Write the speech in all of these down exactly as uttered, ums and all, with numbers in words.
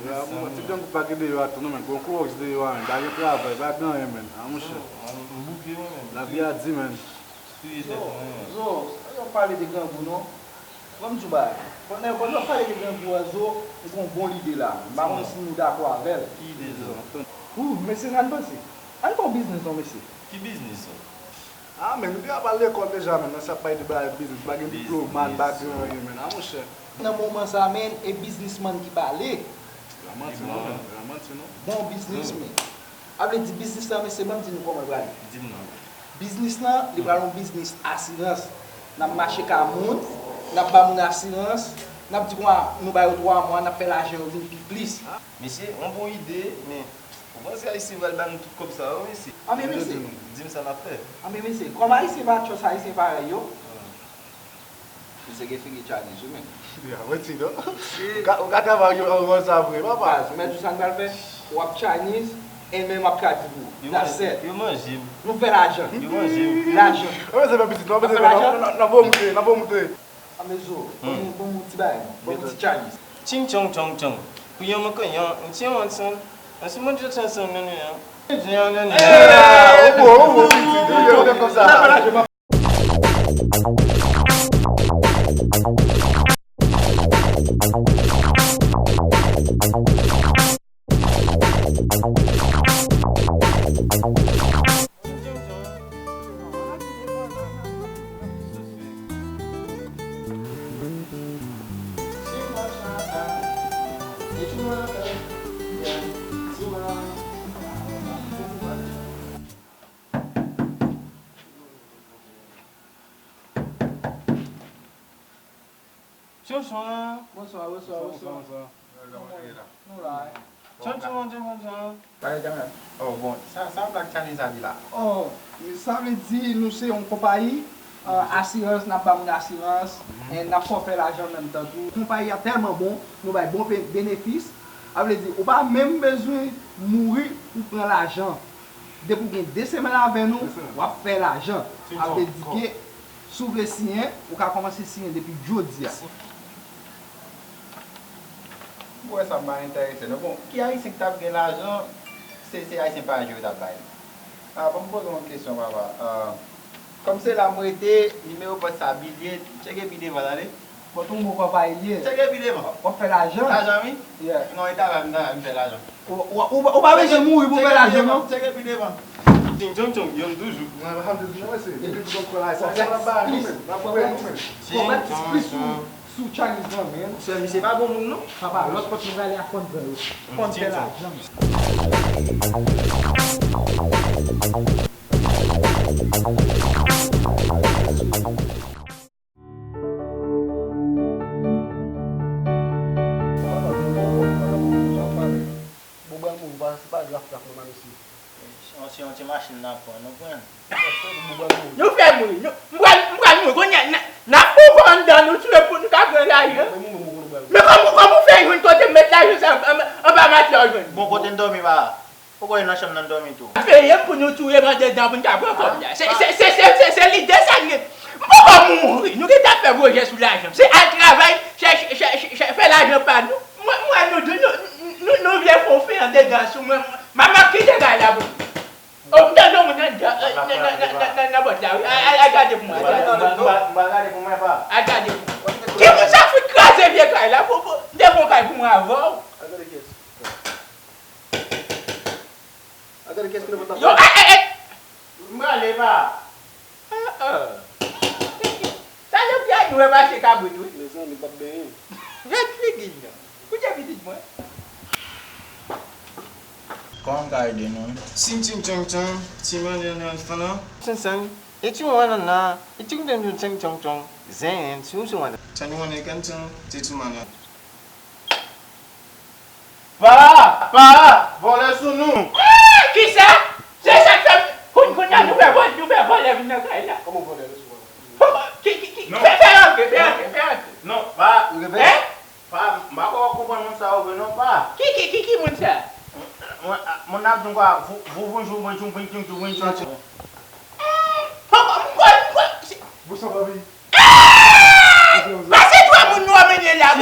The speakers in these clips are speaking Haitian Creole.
Ya, bon, ti grangou pa gen deyò a tou non, men. Gon klowòks deyò a, men. Pa gen travay, pa gen anyen, men. A, monchè. M bouke, mwen menm. Lavi a di, men. Touye tèt mwen. Zo, yo pale de grangou, non. Ban m di w bagay. Pandan, pandan w ap pale de grangou a, Zo, m gen yon bon lide la. M pa konn si nou dakò avè l. Ki lide, Zo? Ou, mesye, sa n panse? Ann fè yon biznis, non, mesye. Ki biznis, Zo? A, men, nou deja pral lekòl deja, men, nan sa k bay de bagay biznis, pa gen diplòm, pa gen anyen, men, a, monchè. Nan moman sa, men, e biznismann ki pale. Yo manti, non, men, yo manti, non. Bon biznis, men. A vle di, biznis lan, mesye, ban m di nou kòman l prale. Di m non. Biznis lan, li pral yon biznis asirans. N ap mache ka moun, n ap ba moun asirans, n ap di konsa, nou ba yo twa mwa, n ap fè lajan yo vin pi plis. Mesye, yon bon ide, men ou panse Ayisyen pral ba nou tout kòb sa yo, mesye? Anben, mesye. Di m sa n ap fè. Anben, mesye, kòm Ayisyen pa trust Ayisyen parèy yo, misye gen figi Chinese wi, men. Ya, mwen di non. Ou ka, ou ka travay ak yon anvan sa vre, papa. Baz, ou mèt di sa n pral fè, w ap Chinese, e men m ap tradui pou ou. Yo manje m. Nou fè lajan. Yo manje m. Lajan. Anben, se fè pitit, non, anben, se fè, non, non, non, bon, moutre, non, bon, moutre. Anben Zo, ban m, ban m yon ti bagay, non. Ban m yon ti Chinese. Ching chong chong chong. Pou yon mwen konyan, yon ti yon ansan. Ansi mwen di ansan nan nou an. Di yon nan nou an. Ou bon, ou bon, pitit, ou bon, ou bon konsa. Chonchon an. Bonswa, bonswa, bonswa. Nou la, wi. Chonchon an, chonchon an. Pale Jamel. Oh, bon, sa, sa Black Chinese a di la? Oh, sa vle di nou se yon konpayi, euh, asirans, n ap ba moun asirans, e n ap fè w fè lajan an menm tan tou. Konpayi a tèlman bon, nou bay bon be-, benefis. Sa vle di, ou pa menm bezwen mouri pou pran lajan. Depi w gen de semèn avè nou, w ap fè lajan. Sa vle di ke si w vle siyen, ou ka kòmanse siyen depi jodi a. M wè sa pa enterese non. Bon, ki Ayisyen ki t ap gen lajan, se, se Ayisyen parèy yo t ap bay li? Ah, ban m poze w yon kesyon, papa. Ah, kòm se la m rete, nimewo pòs sa, Bilye, tcheke pi devan, tande. Bon, tou mo papa e ye. Tcheke pi devan. W ap fè lajan. Lajan, wi. Yeah. Non, e travay, m travay, m fè lajan. Ou, ou, ou, ou pa bezwen mouri pou fè lajan, non. Tcheke pi devan. Ting tchong tchong, yonn toujou. Mwen, alhamdulillah, mesye. Depi pou konn kò la, sa, sa la ba nou menm. N ap pran nou menm. Fò w mèt plis sou, sou Chinese nan, men. Sè, misye pa bon moun, non. Papa, lòt kòt nou prale a konn pran yo. Konn fè lajan. Boubal move, pa, se pa graf graf non, pa mesye. Se yon ti machin n ap pran, nou pran. Boubal move. Nou fè mouri. Nou, m pral, m pral mouri. Kounye a, n, n ap bouvè anndan nou, tou pou nou ka pran lajan. Men kòman, kòman w fè jwenn kote m met lajan sa anba, anba matla w jwenn? Bon, kote n dòmi, pa? Ou kwè nan chanm nan dòmi tou? Peye m pou nou touye m andedan pou n ka pran kòb la. Se, se, se, se, se, se lide sa n gen. M poko mouri. Nou gentan fè gwo jès sou lajan. Se al travay, chèche, chèche, chèche, fè lajan pa nou. Mwen, mwen, nou, nou, nou, nou vle fè yon fen andedan sou mwen. Manman kite kay la pou. O, m tande yon moun nan, nan, nan, nan, nan, nan pòt la, wi. Al, al, al gade pou mwen, al gade pou mwen. M pral gade pou mwen, pa. Al gade pou mwen. Ki moun sa fout kraze vye kay la? Pou, pou, m te gon kay pou mwen avè w. Al gade kiyès. Al gade kiyès ki nan pòt la. Yo, eh, eh, eh! M prale, pa. Ah, ah. Salopri a nou wè mache kabrit, wi. Mezanmi, m p ap benyen. Gad figi l nan. Koute pitit mwen. Kòman m ka ede nou? Ting ting tong tong, ti manje nan fana. Ting tong, e ti wana na, e ting ting ting ting tong tong. Zen, ti ou si wana. Tani wana kan tong, ti ti mana. Pa! Pa! Vòlè sou nou! Ah! Kisa? Se sa k fè m konn, konn nan nou fè vòl, nou fè vòlè vin nan kay la. Kòman vòlè resevwa? Ki, ki, ki, fè, fè rantre, fè rantre, fè rantre. Non, pa. Hein? Pa, m pa kwè w ap konprann moun sa yo vre non, pa. Ki, ki, ki, ki moun sa? Mwen, mwen, moun nan ap di m kwa, vou, vou, vounjou, vounjou, vounjou, vounjou. Papa, m kwè, m kwè. Bonsoir, papi. Pase twa moun nou amenye la,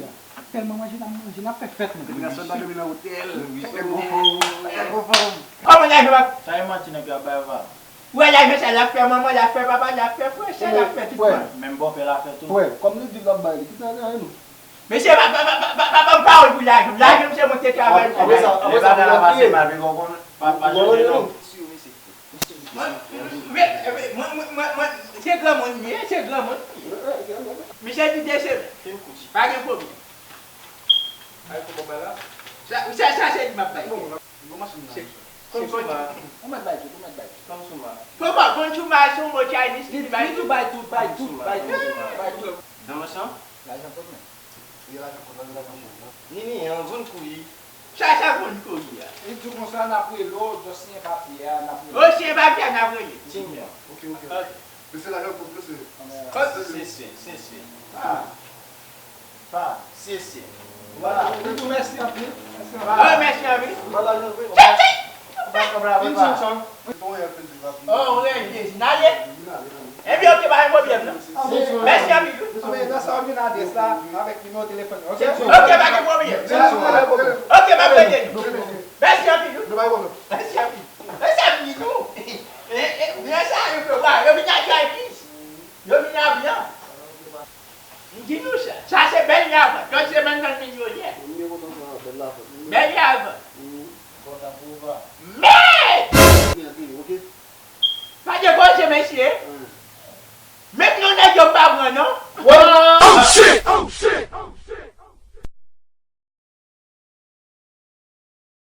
peyi a. Tèlman manje n ap manje, n ap fè fèt, nou. Depi nan sòt nan, depi nan otèl. Wi, wi. Tèt gwo fanm. Tèt gwo fanm. Kòman n ap jwe? Sa e manti nèg yo ap bay va. Ou wè lajan sa l ap fè manman, l ap fè papa, l ap fè frè, sè, l ap fè tout moun. Menm bòpè l ap fè tou. Frè, kòm li di l ap bay li, ki sa l ap bay nou? Mesye, pa, pa, pa, pa, pa, pa ban m pawòl pou lajan. Lajan, se mwen ki te travay pou lajan. Apre sa, apre sa, pou manke. Pa, pa chanje non. Mwen, mwen, mwen, mwen, mwen, mwen, se granmoun li ye, se granmoun li ye. Misye di de semèn. Pa gen pwoblèm. Sa, sa, sa, se li m ap bay. Bon, machin nan. Konn Chouma. Ou mèt bay tout, ou mèt bay tout. Konn Chouma. Poko, konn Chouma se yon mo Chinese, li bay tout. Bay tout, bay tout, bay tout. Nan machin? Lajan kòb, men. Li lajan kòb, li lajan kòb. Nini, an konn kouri. Sa, sa konn kouri a. Li di konsa, n ap rele w, just siyen papye a, n ap rele w. O, siyen papye a, n ap rele. Siyen. Ok, ok. Ok. Men se lajan kòb, mesye. Kòb? Se, se, se, se. Ah. Pa, se, se. Vwala. Li di w mèsi anpil. Mèsi anpil. Oh, mèsi anpil. Vwala, nou vin. Chèk, chèk. Vin, Sonson. Bon, yon plezi, papi. Oh, ou rele plezi. N ale. Ebyen, ok, pa gen pwoblèm, non. Mèsi anpil. Anben, nan sa w ap jwenn adrès la, avèk nimewo telefòn mwen, ok? Ok, pa gen pwoblèm. Ok, m ap rele nou. Mèsi anpil, wi. Mèsi anpil. Mèsi anpil, nou. E, e, men sa, yo fè, wa, yo vin ak Jacques. Yo vin avyon. M di nou